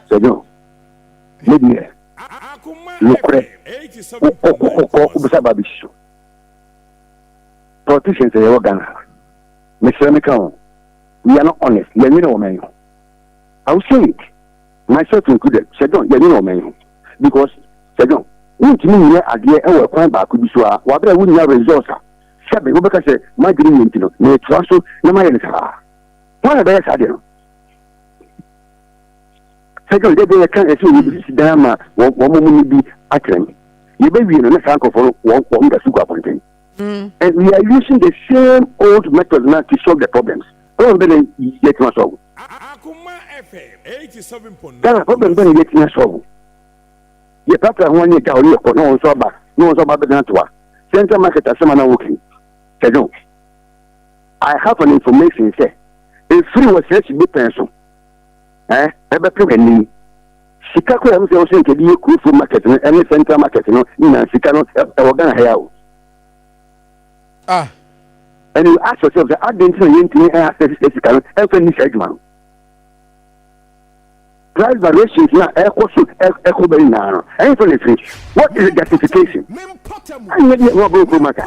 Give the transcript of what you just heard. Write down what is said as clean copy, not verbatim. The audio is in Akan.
Sir John, me deɛ, nokorɛ, wokɔkɔkɔkɔ wobɛsa ba bɛsi so. Politicians a yɛwɔ Ghana ha, mesrɛ meka ho, we are not honest, yɛnwene wɔ man ho. I will say it, myself included, Sir John, yɛnwene wɔ man ho. Because, Sir John, wontumi nyɛ adeɛ ɛwɔ ɛkwan baako bi so a, wabrɛ wonya results a, sɛbe wobɛka sɛ madwene nyɛ nti no, metoa so na mayɛ no saa. Wɔn na bɛyɛ saa deɛ no. Sɛ John dɛdɛ yɛka ɛsɛ obi sisi dan ama wɔn mu no bi atɛm. Yɛbɛwie no na saa nkurɔfoɔ no wɔn da so gu abɔnten. And we are using the same old method now to solve the problems. Problem bɛ na yɛtuma solve. Ghana problem bɛ na yɛtuma solve. Yɛ prapra ho ani gya hɔ ne yɛkɔ na wɔn nso aba na wɔn nso aba bɛgyina toa. Central market asɛm a na wɔkiri. Sir John, I have an information sɛ efiri wɔ sɛ bi pɛn so ɛbɛpem anim sika kora m sɛ wɔsɛ nkɛde yɛ kurofo market no ɛne central market no nyinaa, sika no ɛwɔ Ghana ha yi o. And you ask yourself sɛ adɛn nti na yɛntumi ɛ access sɛ sika no ɛmfa nni saa adwuma no? Price variations na ɛkɔ so ɛkɔ bɛ nyinaa no, ɛyɛ fɛ ne firi? What is the justification? Anyɛ deɛ wɔn abɔ kurom aka.